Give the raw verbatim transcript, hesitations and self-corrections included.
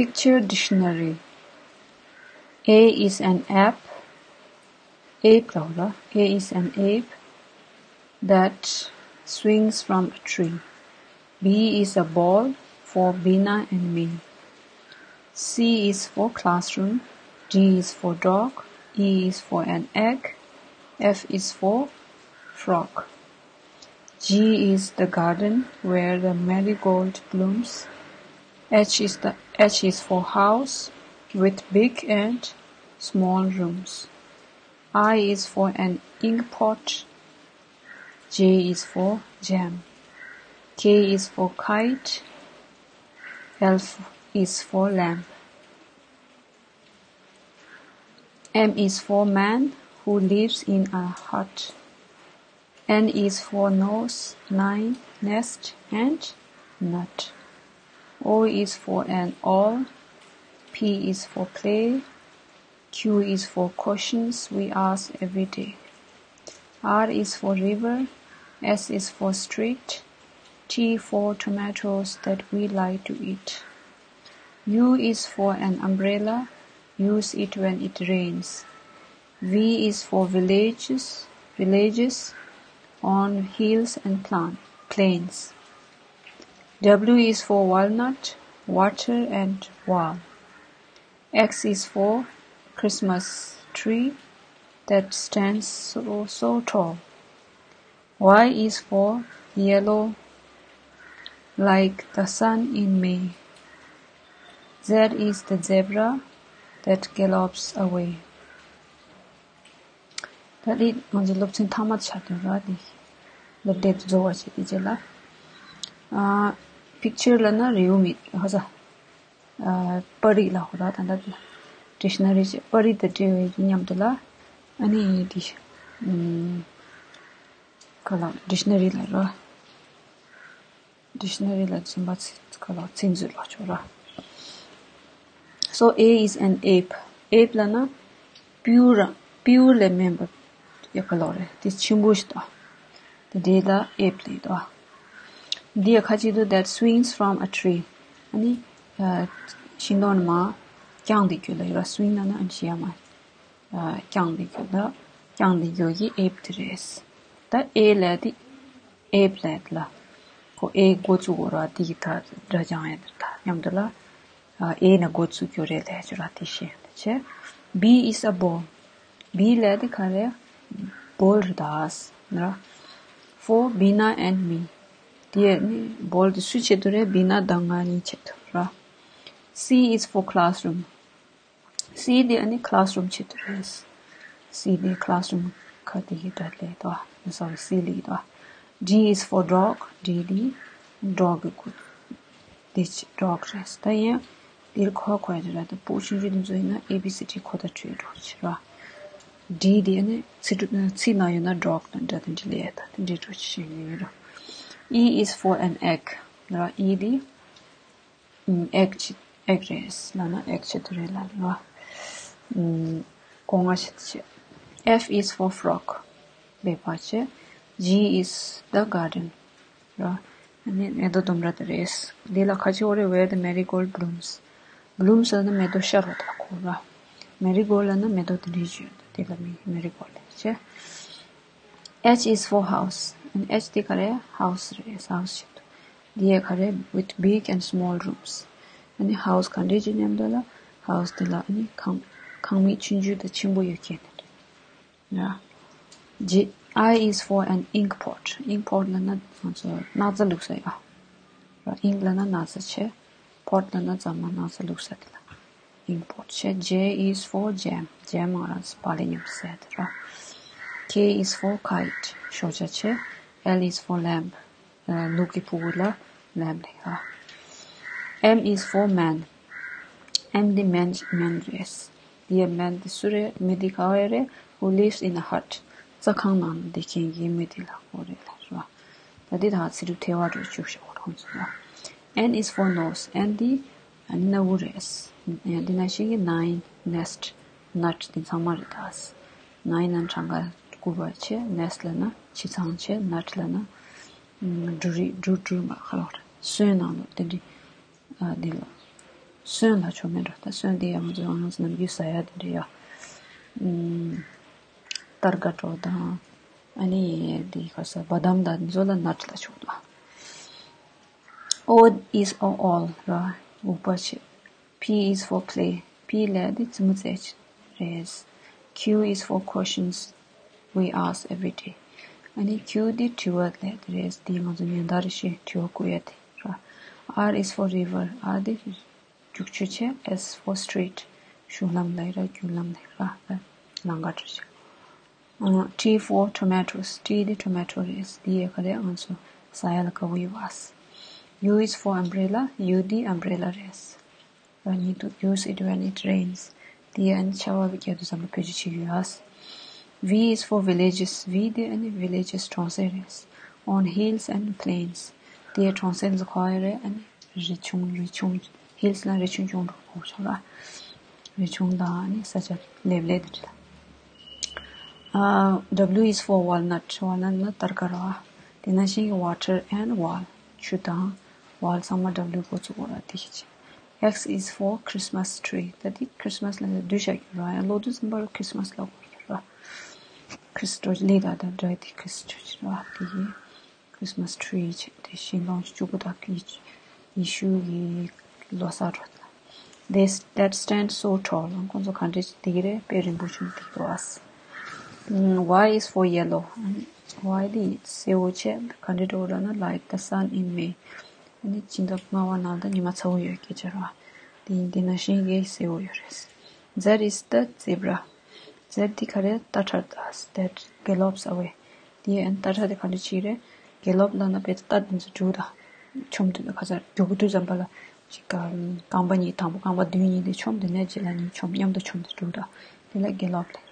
Picture dictionary. A is an ape. Ape ལབ་ར། A is an ape that swings from a tree. B is a ball for Bina and me. C is for classroom. D is for dog. E is for an egg. F is for frog. G is the garden where the marigold blooms. H is the H is for house with big and small rooms. I is for an ink pot. J is for jam. K is for kite. L is for lamp. M is for man who lives in a hut. N is for nose, nine, nest, and nut. O is for an owl. P is for play. Q is for questions we ask every day. R is for river. S is for street. T for tomatoes that we like to eat. U is for an umbrella. Use it when it rains. V is for villages, villages on hills and plan, plains. W is for walnut, water and wall. X is for Christmas tree that stands so, so tall. Y is for yellow like the sun in May. Z is the zebra that gallops away. ད་འདི་ང་ཚོ་སློབ་ཚན་མཐའ་མ་ཆགས་དོན་ར་འདི་སློབ་དེབ་རྫོགས་པ་བྱེད་དེ་རྗེས་ལ། ཨ། picture ལབ་ན་རེའུ་མིག་ཧ་ས། ཨ། པར་རིས་ལབ་ཧོ་ར་ད་ལྟ་dictionary བྱས་པར་རིས་དང་འབྲེལ་བའི་མཉམ་དུ་ལ། ཨ་ནི་འདི། ཨམ། ག་ལ་dictionary ལབ་ར། dictionary ལ་འཛིན་པ་ཚིག་ག་ལ་ཚིག་མཛོད་ལ་ཆོག་ར། So A is an ape. Ape ལབ་ན་སྤྲེའུ་ར། སྤྲེའུ་ལས་དམན་པ་ཡ་ག་ལ་རེད། དེ་ཆེན་པོ་ཞིག་དང་། དེ་འདྲའི་ལ་ape ལབ་དོ། འདི་ཡ་ཁ་ཅིག་ཏུ་that swings from a tree. ཨ་ནི་ཤིང་སྡོང་ནས་མར་བརྐྱངས་ཏེ་རྒྱུ་ལ་ཡོད་ར། swing ལབ་ན་ཨ་ནི་ཤི་ཡ་མ། བརྐྱངས་ཏེ་རྒྱུ་ལ། བརྐྱངས་ཏེ་རྒྱུ་ཡི་ape དེ་རེད། ད་A ལབ་དེ། ape ལབ་དེ་ལ། ཁོ་A འགོ་བཙུགས་དགོས་ར། དེ་གི་ད་སྒྲ་སྦྱང་ཡ་དེ་ད་མཉམ་དུ་ལ། A ནས་འགོ་བཙུགས་རྒྱུ་རེད་ལབ་རྒྱུ་ར། དེ་ཤེས་ཡ་དེ་བྱས། B is a ball. B ལབ་དེ་ག་རེད། ball རེད་ད། ར། For Bina and me. དེ་ནི་ball དེ་སུའི་ཆེད་དུ་རེད། བི་ན་དང་ང་གཉིས་ཆེད་དུ་ར། C is for classroom. C དེ་ཨ་ནི་classroom ཆེད་དུ་རེད། C དེ་classroom ཁ་དེ་ཡི་སྒྲ་ལས་དོ། ཨ། sorry, C ལས་དོ། D is for dog. D དེ་dog གི་སྐུ། དེ་ཆེ་dog རེད། ད་ཡིན་འདིར་ཁོ་ཁོ་ཡ་རེད་ར། ད་ཕྲུ་གུ་ཆུང་ཆུང་དེ་ཚོ་ཡིན་ན་A B C D ཁོ་ད་བྲིས་འགྲོ་ཆེ་ར། D དེ་ཨ་ནི་ཚིག་ཚིག་ནང་ཡོད་ན་dog དང་འདྲ་དེ་འདྲ་ལས་ད་དེ་འདྲ་འགྲོ་ཆེ་ཡིན་ར། E is for an egg ར། E དེ་egg ཆེ། egg རེད་ལབ་ན་egg ཆེད་དུ་རེད་ལབ་ལ། ཨམ། སྒོ་ང་ཆེད་དུ་བྱེད། F is for frog. སྦལ་པ་བྱེད། G is the garden. ར། ཨ་ནི་མེ་ཏོག་ལྡུམ་ར་དེ་རེད། འདི་ལ་ཁ་ཅིག་ཡོད་རེད། Where the marigold blooms. blooms ལབ་ན་མེ་ཏོག་ཤར་བ་དེ་ལ་གོ་ར། marigold ལབ་ན་མེ་ཏོག་དེ་འདྲའི་བརྗོད་དེ་ལ་མི་marigold ལབ་བྱེད། H is for house. ཨ་ནི་H དེ་ག་རེ། house རེད། house ཆེད་དུ། འདི་ཡ་ག་རེ། with big and small rooms. ཨ་ནི་house ག་འདྲས་ཅིག་མཉམ་དུ་ལ། house དེ་ལ་ཨ་ནི་ཁང་ཁང་མིག་ཆུང་ཆུང་དང་ཆེན་པོ་ཡོད་མཁན་དེ་རེད། ཡ། G I is for an ink pot. ink pot ལབ་ན་ང་ཚོ་སྣག་ཚ་བླུགས་ས་ཡ། ཨ། ink ལབ་ན་སྣག་ཚ་བྱས། pot ལབ་ན་ཙམ་མ་སྣག་ཚ་བླུགས་ས་དེ་ལ། ink pot བྱས། J is for jam. jam ང་རང་ཚོ་བག་ལེབ་མཉམ་དུ་ཟས་དེ་ར། K is for kite. ཞོགས་ཇ་བྱས། L is for lamp. ལུག་གི་ཕྲུ་གུ་ལ་lamp རེད་ཨ། M is for man. M དེ་man man རེད། དེ་ཡ་man དེ་སུ་རེད། མི་དེ་ག་བ་རེད། who lives in a hut. རྩྭ་ཁང་ནང་ལ་བསྡད་མཁན་གྱི་མི་དེ་ལ་གོ་རེད་ལ་ར། ད་དེ་དག་ཚིག་གྲུབ་ཐལ་བ་འགྲོ་བཅུག་བཞག་པ་ཁོང་ཚོ་ལ། N is for nose. N དེ་ཨ་ནི་སྣ་བུག་རེད། ཡང་དེ་ནང་བཞིན་གྱི་nine, nest, nut དེ་ཚང་མ་རེད་ད། nine ལབ་ན་གྲངས་ཀ་དགུ་པ་བྱས། nest ལབ་ན་བྱི་ཚང་བྱས། nut ལབ་ན་འབྲུ་རིགས་འབྲུ་འབྲུ་མ་ཁ་ལོ་རེད། སོན་ནང་ལོ་དེ་འདྲི། ཨ་འདི་ལ། སོན་ལ་ཆོ་མེད་འགྲོ། ད་སོན་དེ་ཡང་ང་ཚོ་ང་ཚོ་ནམ་རྒྱུན་ཟ་ཡ་དེ་འདྲ་ཡ། ཨུམ། སྟར་ག་འགྲོ་དང་། ཨ་ནི་དེ་ཁ་ས་བ་དམ་དང་མཛོ་ལ་ནཊ་ལ་ཆོག་འདུག O is for all ར། འུག་པ་བྱེད། P is for play. P ལ་དེ་རྩེད་མོ་རྩེད་རེད། Q is for questions we ask every day. ཨ་ནི་Q དེ་དྲི་བ་ལ་དེ་རེད། དེ་ང་ཚོ་ཉིན་ལྟར་རེ་བཞིན་དྲི་བ་བཀོད་ཡ་དེ་ར། R is for river. R དེ་རྒྱུག་ཆུ་བྱས། S for street. གཞུང་ལམ་ལ་ར། རྒྱུག་ལམ་ལ་ར། ལམ་ཁ་འགྲོ་བྱེད། T for tomatoes. T དེ་tomato རེད། དེ་ཡ་ག་རེ་ང་ཚོ་ཟ་ཡ་ལ་དཀའ་བོ་ཡོད་པ། U is for umbrella. U དེ་umbrella རེད། ར་ཉིད་དུ་use it when it rains. དེ་ཡ་ཨ་ནི་ཆར་པ་རྒྱག་དུས་ཙམ་པ་བེད་སྤྱོད་བྱེད་ཀྱི་ཡོད། V is for villages. V དེ་ཨ་ནི་villages གྲོང་གསེབ་རེད། On hills and plains. དེ་གྲོང་གསེབ་འཛུགས་ཁོ་ཡ་རེད། ཨ་ནི་རི་ཆུང་རི་ཆུང་། hills ལ་རི་ཆུང་ཆུང་འགྲོ་གོ་ཆོག་ར། རི་ཆུང་དང་ཨ་ནི་ས་ཆ་ལེབ་ལེབ་དེ་འདྲ། ཨ། W is for walnut. Walnut ནི་སྟར་ག་ར། དེ་ནང་བཞིན་water and wall. ཆུ་དང་wall ཚང་མ་W འགོ་ཚུགས་གོ་ར། དེ་ཤེས་ཅི། X is for Christmas tree. ད་དེ་Christmas ལ་འདུས་བྱ་རྒྱུ་ར། ཡང་ལོ་དུས་ཙམ་པར་Christmas ལ་གོ་ར། Christmas ལི་ད་ད་འདྲ་དེ་Christmas ར། དེ་ཡི་Christmas tree བྱས་ཏེ་ཤིང་སྡོང་བཅུ་པོ་དག་གི་ཡེ་ཤུ་ཡི་ལོ་གསར་རོ། They that stand so tall. ཁོང་ཚོ་ག་འདྲས་དེ་གི་རེད། དཔེ་རིང་པོ་བྱུང་དེ་གི་བ། Y is for yellow. Y དེ་སེར་བོ་བྱས། ག་འདྲས་འགྲོ་ར་ན། Like the sun in May. ཨ་ནི་སྤྱི་ཟླ་ལྔ་པ་ནང་ལ་ཉི་མ་ཚ་བོ་ཡོད་སྐད་ཆ་ར། དེ་ཡིན། དེ་ནང་བཞིན་གྱི་སེར་བོ་ཡོད་རེད། Z is the zebra. Z དེ་ག་རེ། རྟ་ཁྲར་ད། That gallops away. དེ་ཡང་རྟ་ཁྲ་དེ་ག་འདྲ་ཅིག་རེད། gallop ལབ་ན་བས་རྟ་དེ་ཚོ་རྒྱུག་ད། མཆོང་དུས་ད་ག་ཚར་རྒྱུག་དུས་ཙམ་པ་ལ་ཅིག་རྐང་པ་གཉིས། དང་པོ་རྐང་པ་མདུན་གཉིས་དེ་མཆོང་། དེ་ནས་རྗེས་ལ་གཉིས་མཆོང་། མཉམ་དུ་མཆོང་དུ་རྒྱུག་ད། དེ་ལ་gallop ལབ།